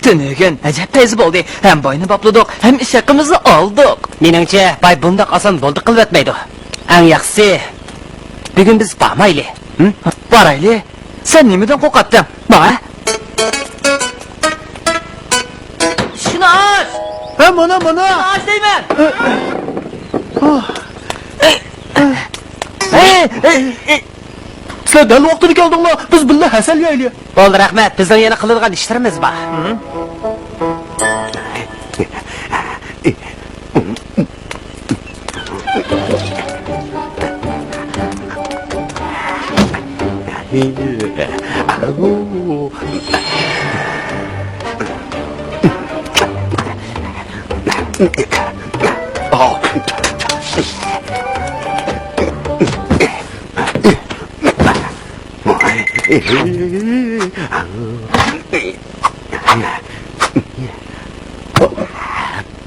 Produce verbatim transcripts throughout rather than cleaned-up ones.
تۈنۈگۈن ئەجەب پەيزى بولدى. ھەم باينى باپلىدۇق، ھەم ئىش ھەققىمىزنى ئالدۇق. مېنىڭچە، باي بۇنداق ئاسان بولدى قىلىۋەتمەيدۇ. ئەڭ ياخشىسى، بۈگۈن بىز بارمايلى. ھە؟ بارايلى. سەن نېمىدىن قورقاتتىڭ؟ ماڭە. ئىشىكنى ئاچ! ھە، مانا، مانا! ئىشىكنى ئاچ دەيمەن! ھەي، ھەي، ھەي! سىلەر دەل ۋاقتىدا كەلدىڭلار، بىز بىللە ھەسەل يەيلى. بولدى، رەھمەت، بىزنىڭ يەنە قىلىدىغان ئىشلىرىمىز بار.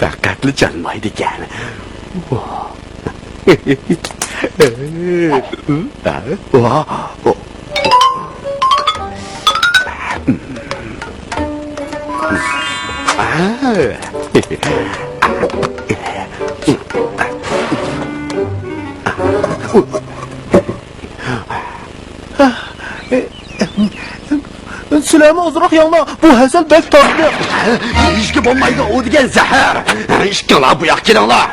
پەقەتلا چانمايدىكەن. سىلەرمۇ ئازراق يەڭلار، بۇ ھەسەل بەك تاتلىق. يېيىشكە بولمايدۇ، ئۇ دېگەن زەھەر. ئىككىڭلار بۇ ياققا كېلىڭلار.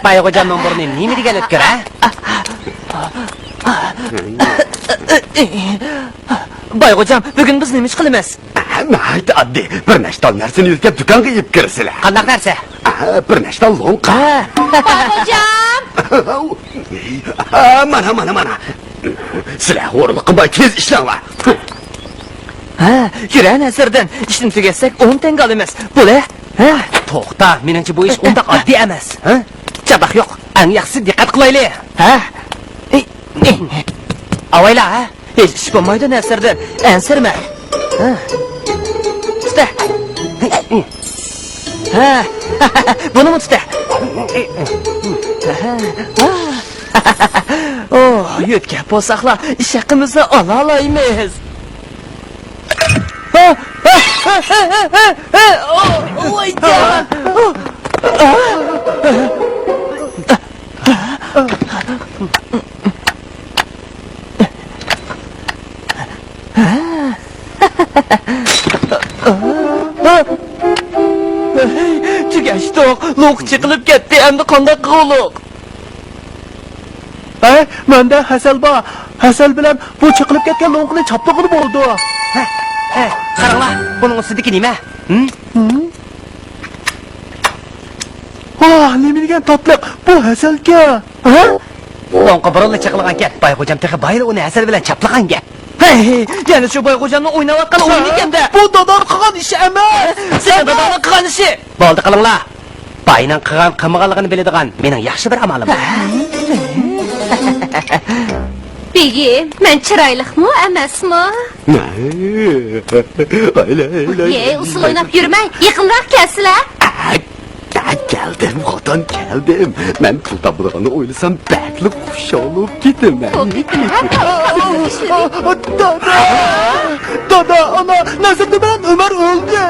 باي غوجامنىڭ بۇرنى نېمە دېگەن ئۆتكۈر، ھە؟ باي غوجام، بۈگۈن بىز نېمە ئىش قىلىمىز؟ ناھايىتى ئاددىي. بىر نەچچە تال نەرسىنى يۆتكەپ دۇكانغا ئېلىپ كىرىسىلەر. قانداق نەرسە؟ بىر نەچچە تال لوڭقا. ھە. باي غوجام! مانا، مانا، مانا. سىلەر ھورۇنلۇق قىلماي تېز ئىشلەڭلار. ھە، يۈرە نەسىردىن. ئىشنى تۈگەتسەك ئون تەڭگە ئالىمىز. بولە؟ ھە؟ توختا، مېنىڭچە بۇ ئىش ئۇنداق ئاددىي ئەمەس. ھە؟ چاتاق يوق. ئەڭ ياخشىسى دىققەت قىلايلى. ھە؟ ئاۋايلا، ھە؟ ھېچ ئىش بولمايدۇ، نەسىردىن. ئەنسىرىمە. ھە. تۇتە. ھە. بۇنىمۇ تۇتە. ئوھ، يۆتكەپ بولساقلا، ئىش ھەققىمىزنى ئالالايمىز. ھە. ھە. ھە. ھە. ھە. ۋاي جان. تۈگەشتۇق. لوڭقا چېقىلىپ كەتتى. ئەمدى قانداق قىلغۇلۇق؟ ھەي، مەندە ھەسەل بار. ھەسەل بىلەن بۇ چېقىلىپ كەتكەن لوڭقىنى چاپلىغىلى بولىدۇ. ھە، ھە، قاراڭلار، بۇنىڭ ئۈستىدىكى نېمە؟ ھىم؟ ھىم؟ ۋاھ، نېمە دېگەن تاتلىق! بۇ ھەسەلكەن! ھە؟ لوڭقا بۇرۇنلا چېقىلغانكەن. باي غوجام تېخى بايىلا ئۇنى ھەسەل بىلەن چاپلىغان گەپ. ھەي، يەنە شۇ باي غوجامنىڭ ئويناۋاتقان ئويۇنى ئىكەن-دە. بۇ دادام قىلغان ئىشى ئەمەس! سېنىڭ داداڭنىڭ قىلغان ئىشى! بولدى، قىلىڭلار. ئاينىڭ قىلغان قىلمىغانلىقىنى بىلىدىغان مېنىڭ ياخشى بىر ئامالىم بار. بېگىم، مەن چىرايلىقمۇ، ئەمەسمۇ؟ ھەي، ئۇسسۇل ئويناپ يۈرمەي، يېقىنراق كەلسىلە. كەلدىم، خوتۇن، كەلدىم. مەن پۇل تاپىدىغاننى ئويلىسام، بەكلا خۇشال بولۇپ كېتىمەن. دادا! دادا، ئانا، نەزىردىن ئۆمەر ئۆلدى.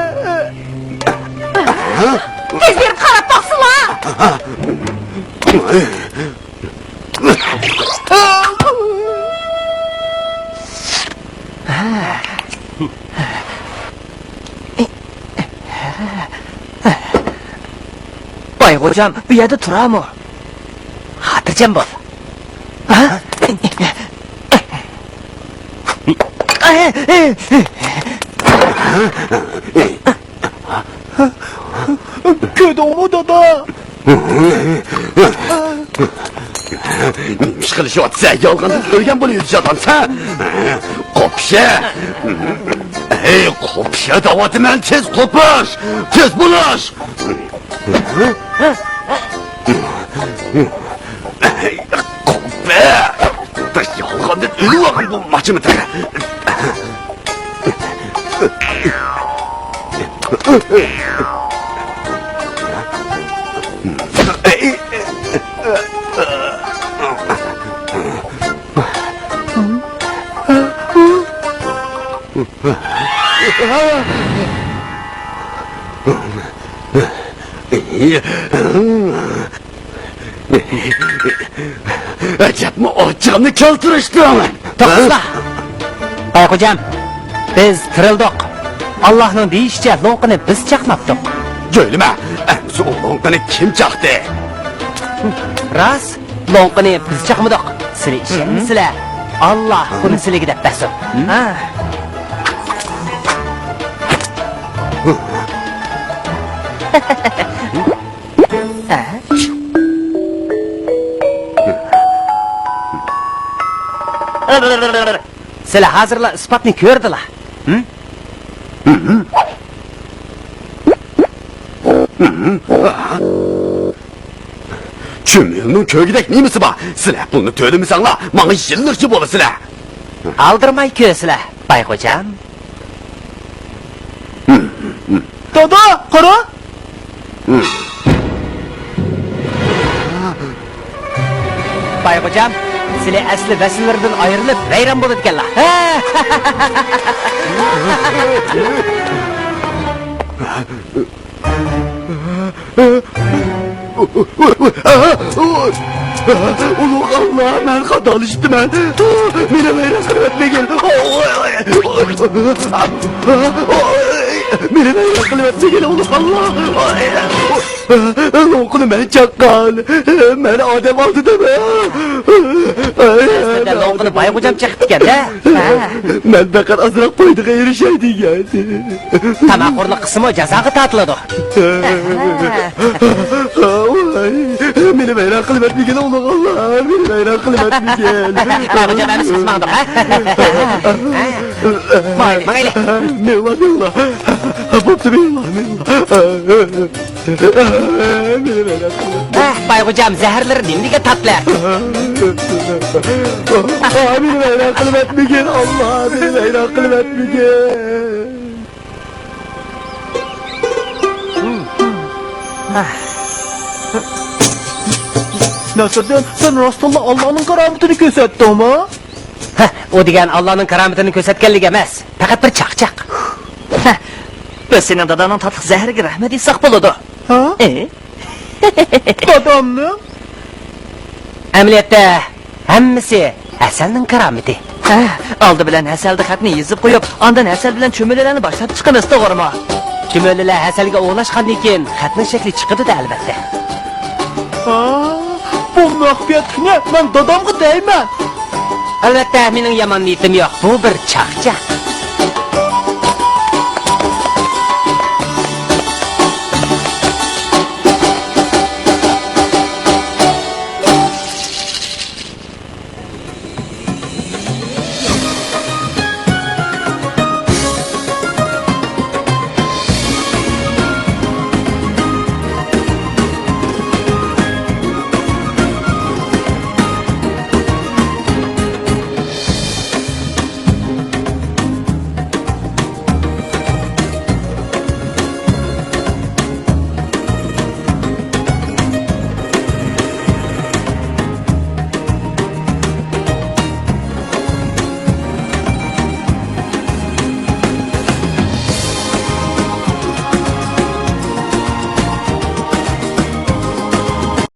تېز بېرىپ قاراپ باقسىلا! باي خوجام، بۇ يەردە تۇرامۇ؟ خاتىرجەم بول. ھە؟ كۆردۈڭمۇ، دادا؟ نېمە ئىش قىلىشىۋاتىسەن؟ يالغاندىن ئۆلگەن بولۇۋېتىشىۋاتامسەن؟ قوپۇشە! ھەي، قوپۇشە دەۋاتىمەن، تېز قوپۇش! تېز بولۇش! قوپە! يالغاندىن ئۆلۈۋالغان بۇ ماچىمىتى! ئەجەبمۇ ئاچچىقىمنى كەلتۈرۈشتۈڭ! توختىسىلا! باي خوجام، بىز تىرىلدۇق. ئاللاھنىڭ دېيىشىچە، لوڭقىنى بىز چاقماپتۇق. جۆيلىمە! ئەمسە ئۇ لوڭقىنى كىم چاقتى؟ راست، لوڭقىنى بىز چاقمىدۇق. سىلى ئىشەنمىسىلە، ئاللا بۇنى سىلىگە دەپ بەرسۇن. ھە؟ سىلە ھازىرلا ئىسپاتنى كۆردىلا. چۈمۈلىنىڭ كۆرگۈدەك نېمىسى بار؟ سىلە پۇلنى تۆلىمىسەڭلار، ماڭا يىللىرىچە بولىسىلە. ئالدىرىماي كۆرسىلە، باي خوجام. دادا، قارا! باي خوجام، سىلى ئەسلى ۋەسىللىرىدىن ئايرىلىپ، ۋەيران بولىدىكەنلا. ئۇلۇغ ئاللا، مەن خاتالىشىپتىمەن. مېنى ۋەيران قىلىۋەتمىگىن. مېنى ۋەيران قىلىۋەتمىگىن، ئۇلۇغ ئاللا. لوڭقىنى مەن چاققان. مەن ئادەم ئالدىدىم. ئەسلىدە لوڭقىنى باي خوجام چېقىپتىكەن-دە. مەن پەقەت ئازراق پايدىغا ئېرىشەي دېگەن. تاماخورلۇق قىلسىمۇ جازاغا تارتىلىدۇ. ۋاي، مېنى ۋەيران قىلىۋەتمىگىن، ئۇلۇغ ئاللا، مېنى ۋەيران قىلىۋەتمىگىن. باي خوجام ئەمىسە بىز ماڭدۇق، ھە؟ ماڭايلى، ماڭايلى. مېۋا، مېۋا. بوپتۇ، مېۋا، مېۋا. مېنى ۋەيران قىلىۋەتمىگىن. ئەھ، باي خوجام، زەھەرلىرى نېمىدېگەن تاتلىق. مېنى ۋەيران قىلىۋەتمىگىن، ئاللا، مېنى ۋەيران قىلىۋەتمىگىن. نەسىردىن، سەن راستتىنلا ئاللانىڭ كارامىتىنى كۆرسەتتىڭمۇ؟ ھە، ئۇ دېگەن ئاللانىڭ كارامىتىنى كۆرسەتكەنلىك ئەمەس، پەقەت بىر چاقچاق. ھە، بىز سېنىڭ داداڭنىڭ تاتلىق زەھىرىگە رەھمەت ئېيتساق بولىدۇ. ھە؟ ئى؟ دادامنىڭ؟ ئەمەلىيەتتە، ھەممىسى ھەسەلنىڭ كارامىتى. ھە، ئالدى بىلەن ھەسەلدە خەتنى يېزىپ قويۇپ، ئاندىن ھەسەل بىلەن چۈمۈلىلەرنى باشلاپ چىقىمىز، توغرىمۇ؟ چۈمۈلىلەر ھەسەلگە ئۇلاشقاندىن كېيىن، خەتنىڭ شەكلى چىقىدۇ-دە، ئەلۋەتتە. ھا، بۇ مەخپىيەتلىكنى مەن دادامغا دەيمەن. ئەلۋەتتە، مېنىڭ يامان نىيىتىم يوق. بۇ بىر چاقچاق.